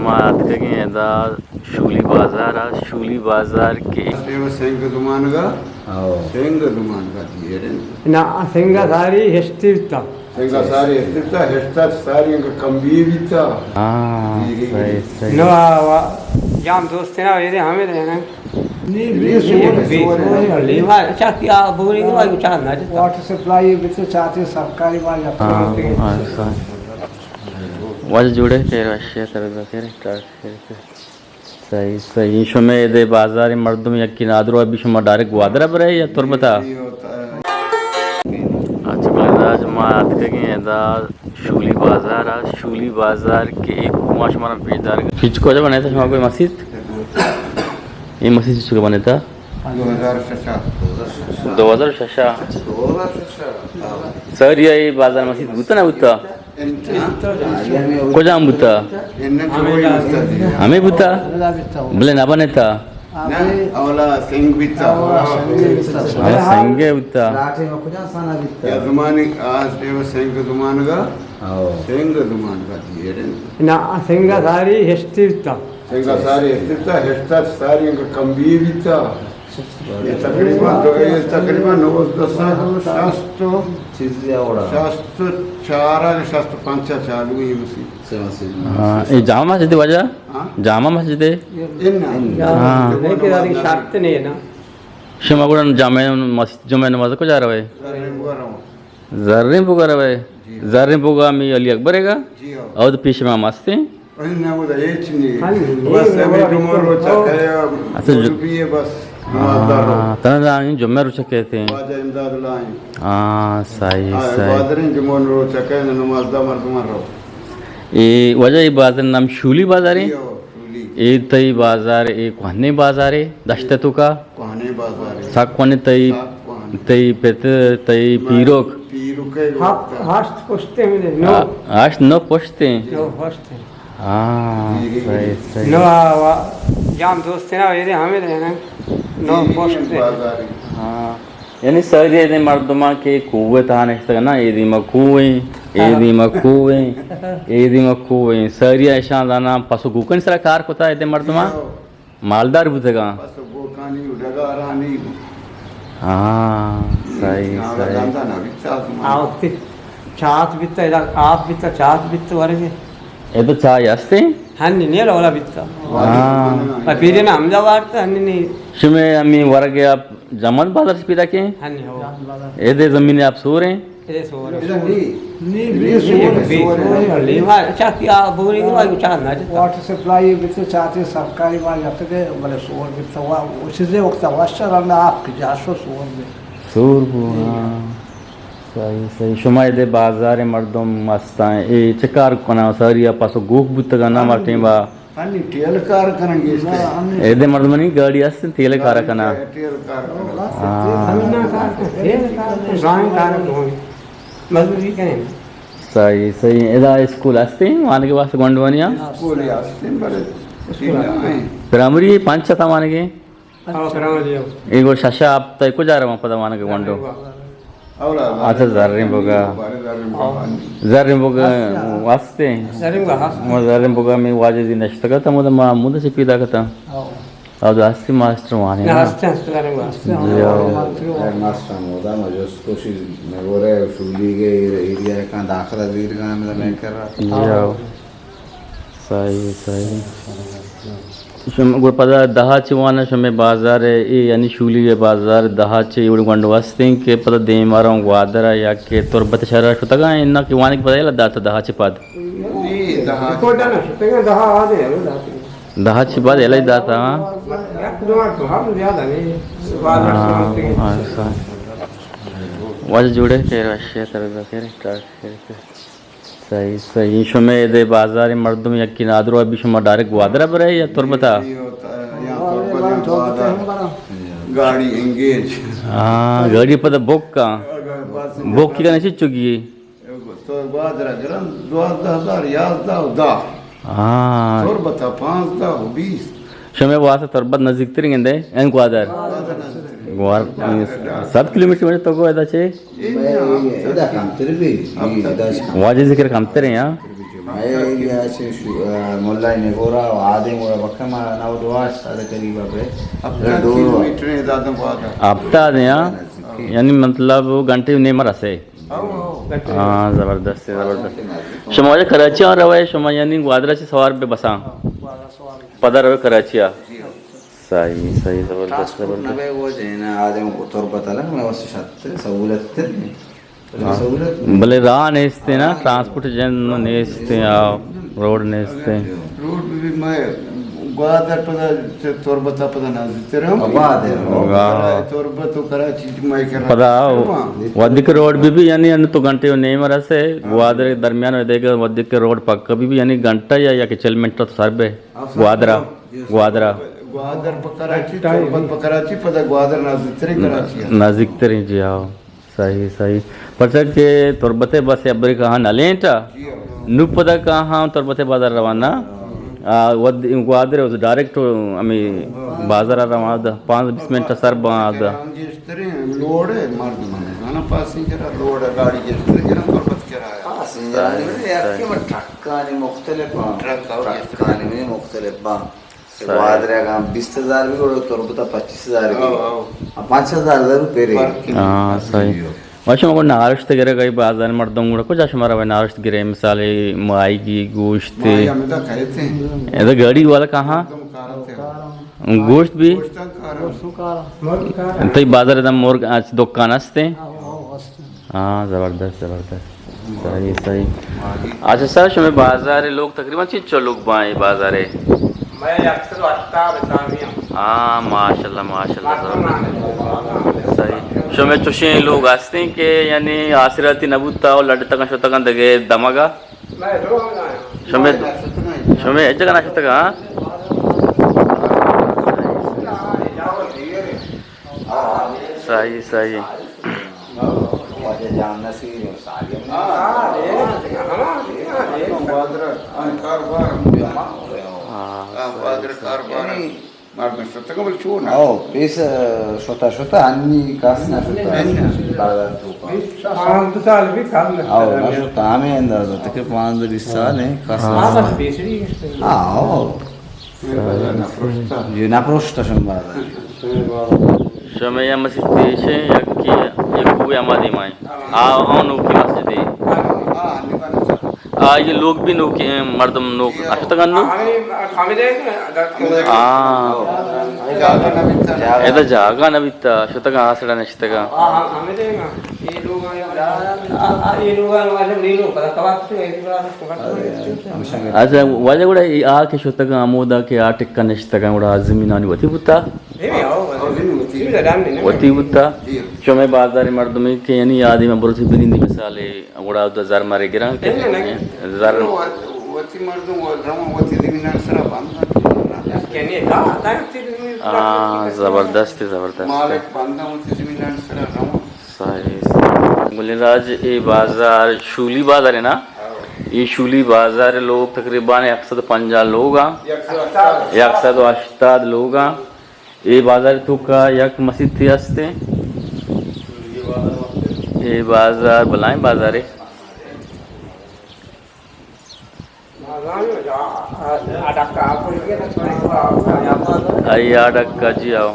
ما اتکگیں ادا شولی بازار ءَ، شولی بازار کہ اے سنگ زمانگ ءَ، او۔ سنگ زمانگ ءَ دیر انت۔ نا، سنگ ءَ ساری ہشتی بیتا۔ سنگ ءَ ساری ہشتی بیتا، ہشتا ساری انگا کمبی بیتا۔ ہاں، صحیح، صحیح۔ نو، آ، وا، جام دوست نا، یہ ہمیں دینا۔ نی، بی، بی، بی، بی، بی۔ وا، چا کیا بوری، وا، چا نہ جتا۔ واٹر سپلائی بیتا، چاہتے سرکاری والا۔ ہاں، ہاں، صحیح۔ واجہ جوڑے، خیر، وشے، سر خیر، ٹاک خیر۔ صحیح، صحیح۔ شمے ادے بازار مردم یکی نادرو ابھی شما ڈائریکٹ گوادر برے یا تربتا؟ اچھا، بلداج ما اتکگیں ادا شولی بازار ءَ، شولی بازار کہ ایک ما شما پیش دار۔ کچ کجا بنے تھا شما کوئی مسجد؟ یہ مسجد چکا بنے تھا؟ دو ہزار شش۔ دو ہزار شش۔ سر، یہ بازار مسجد بوتا نہ بوتا؟ کجام بوتا؟ ہمیں بوتا؟ بلے نہ بنے تھا۔ نہ، اولا سنگ بیتا۔ اولا سنگ بیتا۔ اولا سنگ بیتا۔ یا زمانے آج دیو سنگ زمانگا۔ او۔ سنگ زمانگا دیرن۔ نا، سنگ ساری ہشتی بیتا۔ سنگ ساری ہشتی بیتا، ہشتا ساری انگا کمبی بیتا۔ یہ تقریباً تو، یہ تقریباً نوزدہ سد و شست و، چیزی اوڑا۔ شست و چار آ کہ شست و پنچ آ چالو ہی مسیت۔ ہاں، یہ جامع مسجد واجہ؟ ہاں؟ جامع مسجد ہے؟ اناں۔ ہاں۔ لیکن آدھی شرط نہیں ہے نا۔ شما گڑا جامع مسجد، جمعہ نماز کجا روے؟ زرین بگا روے۔ زرین بگا روے؟ جی۔ زرین بگا می علی اکبر ہے گا؟ جی ہاں۔ اور تو پیش امام ہستے ہیں؟ اناں، وہ تو ہچ نہیں۔ ہاں، نہیں، بس نہیں، ہمیں وہ جمعہ تو روچا کہیا، اچھا، جو مولوی ہے بس، نمازدار رو۔ ہاں، تنا جمعہ روچا کہتے ہیں۔ واجہ امداد اللہ ہیں۔ ہاں، صحیح، ہاں، صحیح۔ بازار ہیں، جمعہ روچا کہے، نمازدار مردمان رو۔ اے واجہ، اے بازار نام شولی بازار ہے؟ جی ہو، شولی۔ اے تئی بازار، اے کوہنے بازار ہے، دشت تو کا؟ کوہنے بازار ہے۔ سک کوہنے تئی، سک کوہنے۔ تئی پت، تئی پیروک۔ پیروک ہے ہفت، وقت۔ ہشت پشتے میں دے، نو۔ آ، ہشت نو پشتے۔ نو پشتے۔ ہاں، جی، جی، صحیح، جی۔ صحیح۔ نو، آ، وا، جام دوست نا، یہ ہمیں دے نا۔ نو پشتے۔ بازار ہے۔ ہاں۔ یعنی ساری ایدیں مردماں کہ کوہ تہا نشتگ نا، اے دیما کوہ ایں، اے دیما کوہ ایں، اے دیما کوہ ایں۔ ساری اشاں زاناں پس و گوکانی سرا کار کتا ایدیں مردماں؟ جی ہو۔ مالدار بوتگاں۔ پس و گوکانی و ڈگارانی۔ ہاں، صحیح، صحیح۔ آ وقتی چات بیتا، ادا آپ بیتا، چات بیتا ورگے۔ اے تو چائے ہستے؟ ہنی نیل اولا بیتا۔ ہاں۔ پیرے نا ہمدا وارتا، ہنی نہیں۔ شمے ہمیں ورگے آپ جامد بازار چہ پیداک ایں؟ ہنی ہو۔ اے دے زمین آپ سور ایں؟ اے دے سور ایں۔ ادا نی، نی، بی سور ایں، بی سور ایں۔ سور ایں۔ لیوا چا کیا بوری، لیوا چا نہ جتا۔ واٹر سپلائی بیتے چاہتے سرکاری مال جاتے گئے، بلے سور بیتا وا، اسی دے وقت واشر اللہ آپ کی جاسو سور بی۔ سور بو، ہاں۔ صحیح، صحیح۔ شما اے دے بازار مردم مستاں، اے چہ کار کناں؟ ساری پاس و گوک بوتگاں نا، ہاں۔ مارٹیں با۔ ہنی تیل کار کنن گیشتر۔ ایدے مردمانی گاڑی است، تیل کار کناں۔ تیل کار کناں۔ ہاں۔ زمیناں کار کناں، تیل کار کناں، گائیں کار کناں، مزدوری کنیں۔ صحیح، صحیح۔ ادا اسکول ہستیں، وانگے واسطے گونڈوانی ہاں؟ اسکول ہستیں، بلے اسکول ہستیں۔ پرائمری پنچ تا وانگے؟ اچھا۔ اے گو ششا آپ تئی کجا رواں پدا وانگ گونڈو؟ اچھا، زرین بگا۔ زرین بگا واسطے۔ زرین بگا ہست۔ ما زرین بگا میں واجہ دی نشتگا تا، مد ما مد سے پیدا کتا۔ او۔ او ہستی ماسٹر وانے نا۔ ہستی، ہستی زرین بگا۔ جی، او۔ ماسٹر مودا مجوس کوشی میں بورے شولی گے ایریا کان داخلہ زیر گا میں کرا۔ جی، او۔ صحیح، صحیح۔ شما گڑا پدا دہا چہ واناں شمے بازار ء، اے یعنی شولی ء بازار دہا چہ ایوڑ گونڈو ہستیں کہ پدا دیم ء رواں گوادر ء یا کہ تربت شہر ء شتگاں، اناں کہ وانگ پدا یلہ داتا دہا چہ پد؟ نی، دہا چہ پد۔ دہا چہ پد یلہ داتا، ہاں۔ ہاں، ہاں، صحیح۔ واجہ جوڑے، خیر وشے، سر خیر، ٹاک خیر۔ صحیح، صحیح۔ شمے ادے بازار مردم یکی نادرو ابھی شما ڈائریکٹ گوادر برے یا تربتا؟ گاڑی انگیج۔ ہاں، گاڑی پدا بک کا۔ بک کی کنے چچو گی؟ تو گوادر گرن دوازدہ ہزار، یازدہ و دہ۔ ہاں۔ تربتا پانزدہ و بیست۔ شمے واسطہ تربت نزدیک ترین گندے، این گوادر۔ گوادر نزدیک ترین۔ گوار-، صد کلومیٹر میں تو کو ادا چے؟ ادا کمتر بھی، ادا واجہ ذکر کمتر ہیں، ہاں۔ اے ایریا چہ شو-، آ، ملای نگورا و آدم گڑا بکم ءَ نود و ہشت سال قریب ءَ بے۔ ہفتاد کلومیٹر ایں دادم واد ءَ۔ ہفتاد ایں، ہاں؟ نزدیک۔ یعنی مطلب گھنٹے نیم رسے۔ ہاں، ہاں۔ ہاں، زبردست، زبردست۔ شما واجہ کراچی ءَ روئے، شما یعنی گوادر ءَ چہ سوار بے بساں؟ ہاں، گوادر سوار۔ پدا روئے کراچی ءَ؟ جی ہاں۔ صحیح، صحیح، زبردست، ٹرانسپورٹ نہ زبردست۔ بے وہ جینا آدم کو تربت الگ میں واسطے شرط سہولت تر۔ ہاں۔ سہولت۔ بلے راہ نیست نا، ہاں۔ ٹرانسپورٹ جن نیست، آ، روڈ نیست۔ روڈ بھی میں گوادر پدا تربت پدا نازتر ہم۔ آباد ہے۔ واہ۔ تربت و کراچی میں کرا۔ پدا وہدی کہ روڈ بھی، بھی یعنی ان تو گھنٹے و نیم رسے، ہاں۔ گوادر درمیان و دیگه وہدی کہ روڈ پکا بھی، بھی یعنی گھنٹہ یا، یا کہ چل منٹ تو سر بے۔ گوادر، گوادر۔ گوادر پہ کراچی، تربت پہ کراچی، پدا گوادر نزدیکتریں کراچی ءَ۔ نزدیکتریں، جی ہاں۔ صحیح، صحیح۔ پرچا کہ تربت ءَ بس ابری کہاں نلینٹا۔ جی ہاں۔ نو پدا کہاں تربت ءَ بازار روان نا۔ آ، ود-، گوادر ءَ ڈائریکٹ ہمیں بازار ءَ روان، پانزدہ بیست منٹ سر باں۔ ہم گیشتریں لوڑ ہے مردمان، زانا پاسنجر لوڑ ہے، گاڑی گیشتر کرا تربت کرا ہے۔ پاسنجر صحیح، نہیں، صحیح۔ یک ٹرک کانی مختلف ہاں۔ ٹرک اور ٹرک کانی بھی مختلف ہاں۔ صحیح۔ گوادر اگاں بیست ہزار بھی گڑا تربت ءَ پچیس ہزار بھی۔ ہاں، ہاں۔ ہاں، پانچ ہزار روپے رے۔ فرق ہے۔ ہاں، صحیح۔ جی۔ ما شما گڑا نارشت گرے گئی بازار مردم گڑا کجا شما روے نارشت گرے، مثال ماہیگی، گوشت۔ ماہی ہمیں تو کھاتے ہیں۔ ادا گاڑی والا کہاں؟ مردم کارتے ہیں۔ گوشت بھی؟ گوشت کارا۔ تئی بازار دم مرگ اچ دکان ہستے؟ ہاں، ہاں، ہاں، ہستے۔ ہاں، زبردست، زبردست۔ صحیح، صحیح۔ اچھا سر، شمے بازار لوگ تقریباً چنچو لوگ باں اے بازار؟ میں یک سد و ہشتاد بتامی ہوں۔ ہاں، ماشاءاللہ، ماشاءاللہ، زبردست۔ صحیح۔ شمے چوشیں لوگ ہستیں کہ یعنی آسراتی نبوتا و لڈتگاں شتگاں دگے دمگا؟ شمے، شمے ہچ جگہ نہ شتگاں، ہاں؟ صحیح، صحیح۔ واجہ جان نصیر و سالم۔ ہاں، ہاں، ہاں، ہاں، ہاں۔ ہاں، صحیح، صحیح۔ مردم شتگ بل چون؟ او، پیس شتا شتا، انی کس نہ شتا۔ بازار توکا۔ پانزدہ سال بھی کم نہ شتا۔ او، نہ شتا، ہمیں اندازہ تک پانزدہ بیست سال ہیں، کس نہ شتا۔ ہاں، او۔ یہ نہ پروشتا شم بازار۔ شمے یا مسیت پیشیں، یک، یک ہوئے ہما دیمائیں۔ آ، آ نوکی مسجد ہے۔ آ، یہ لوگ بھی نوکی ہیں، مردم نوک اشتگن نو؟ ہاں۔ ادا جاگہ نہ بیتا، شتگاں آسڑا نشتگاں۔ اچھا، واجہ گڑا آ کہ شتگاں ہمودا کہ آ ٹکا نشتگاں گڑا زمینانی وتی بوتا؟ وتی بوتا۔ شمے بازار مردمی کہ یعنی آدمی بروسی بنندی مثالے گڑا دو زر مرے گراں کہ زر۔ وتی مردم و-، رواں وتی زمینان سرا بند۔ ہاں، زبردست، زبردست۔ مالک بنداں وتی زمینان سرا رواں۔ صحیح، صحیح۔ گلیں راج، اے بازار شولی بازار ہے نا؟ اے شولی بازار لوگ تقریباً یک سد و پنجاہ لوگ آں۔ یک سد و ہشتاد لوگ آں۔ اے بازار توکا یک مسیتے ہستے۔ اے بازار بلائیں بازارے۔ آئی آ ڈکا جی آؤ۔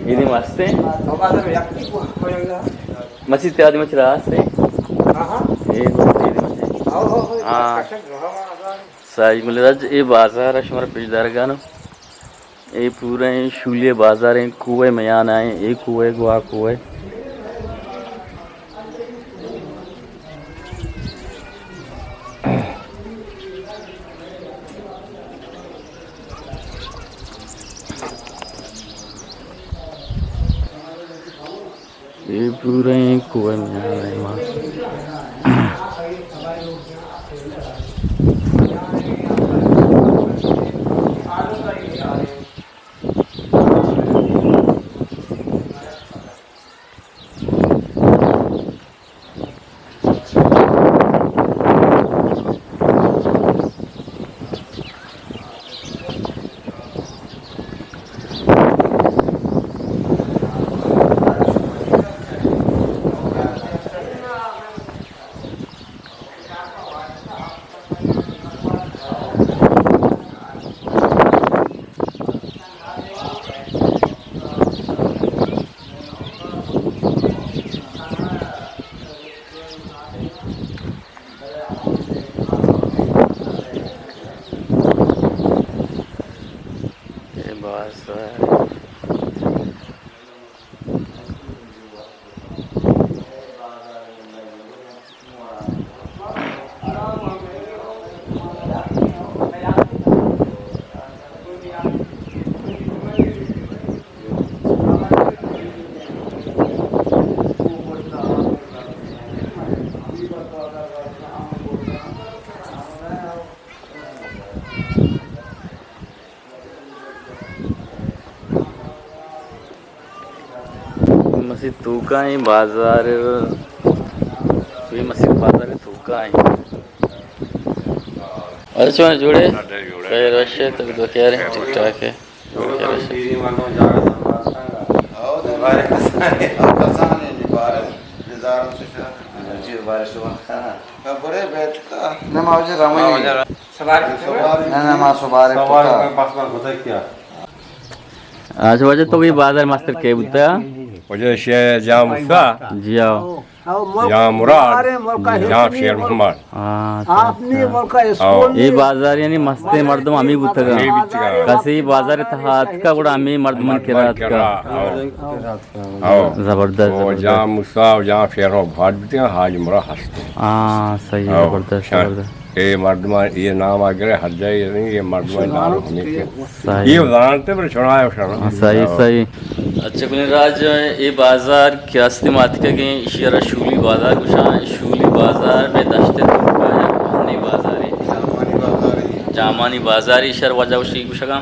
ایدی مستے۔ مسیتے آدی مچ راستے۔ اے مسیتے آدی مچ۔ ہاں۔ صحیح گلیں راج، اے بازار شمارا پیش دارگانو۔ اے پوریں شولی بازاریں، کوہ میان آئیں، اے کوہ گوا کوہ۔ اے پوریں کوہ میان آئیں ما۔ مسیت توکا ایں بازار، اے مسیت بازار توکا ایں۔ اچھا، چون جوڑے؟ خیر وش ئے، تو دو کیا رہے؟ ٹھیک ٹھاک ئے؟ نہ، نہ، ما سوبارے کتا۔ اچھا، واجہ تو اے بازار مستر کئے بوتا؟ واجہ شے جام استا۔ جی ہاں۔ جان مراد، جان شیر محمد۔ ہاں، اچھا، اچھا۔ اے بازار یعنی مستیں مردم ہمے بوتگا۔ ہمے بوتگا۔ کسے اے بازار تہا اتکا گڑا ہمے مردمانی کرا اتکا۔ ہاں۔ زبردست، او زبردست۔ جان موسی و جان شیر محمد بوتگا، حاج مراد ہست۔ ہاں، صحیح، زبردست، زبردست۔ اے مردمان، اے نام اگر ہر جائے نہیں، اے مردمان نام ہمے کہ صحیح۔ اے زانتے پر چھڑایا شنا۔ ہاں، صحیح، صحیح۔ اچھا، گلیں راج، اے بازار کہ ہستی ما اتکگیں، ایشی ءَ را شولی بازار گوشاں۔ شولی بازار مئے دشت ءِ توکا یک مہنیں بازارے۔ جامانی بازارے۔ جامانی بازارے، ایشی ءَ را واجہ وشی گوشگاں۔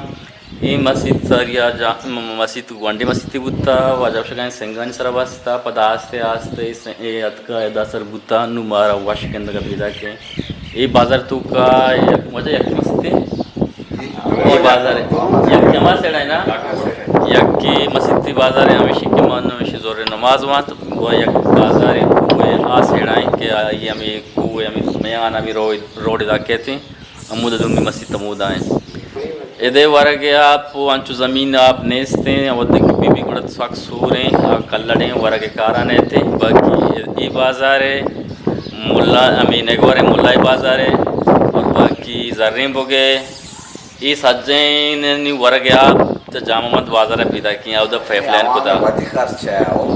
اے مسیت ساریا جا-، م-، مسیت گونڈیں مسیتے بوتا، واجہ گوشگاں سنگانی سرا بستا، پدا آستے آستے اے س-، اے اتکا ادا سر بوتا، نوں مارا وش گندگا پیداکیں۔ اے بازار توکا یک، واجہ یک مسیتے۔ اے بازار یک ہما سیڑا ہے نا، یک مسیتی بازار ہے، ہمیشی کہ من ہمیشی زور نماز وانت، و یک بازار ہے، کوہ آ سیڑا ہے کہ آئی ہمیں کوہ ہمیں میان ہمیں رو-، روڈ ادا کہتے ہیں، ہمود دومی مسیت ہمودا ہیں۔ ادے ورگ آپ انچو زمین آپ نیستیں، ودے کہ بی بی گڑت سک سوریں، آ کلڑیں ورگ کاران ایتے، باقی اے بازار ہے، ملا، ہمیں نگور ہے، ملای بازار ہے، اور باقی زرین بگے، اے سجہیں نی ورگ ءَ آپ چہ جامع مند بازار ءَ پیداکیں، اودا پائپ لائن کتا۔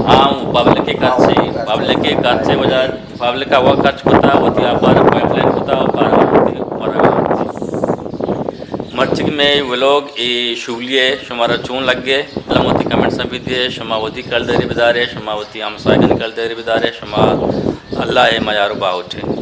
ہاں، پبلک ءِ خرچ ہے، پبلک ءِ خرچ ہے، وجہ پبلک ءَ وہ خرچ کتا، وتی آپ ءَ پائپ لائن کتا، ورگ ءَ۔ مرچی کہ مئے ولاگ اے شولی ءِ شمارا چون لگے، الم وتی کمنٹس ءَ بدے، شما وتی کلداری بدارے، شما وتی ہمساہگانی کلداری بدارے، شما اللہ ءِ میار و باہوٹ ئے۔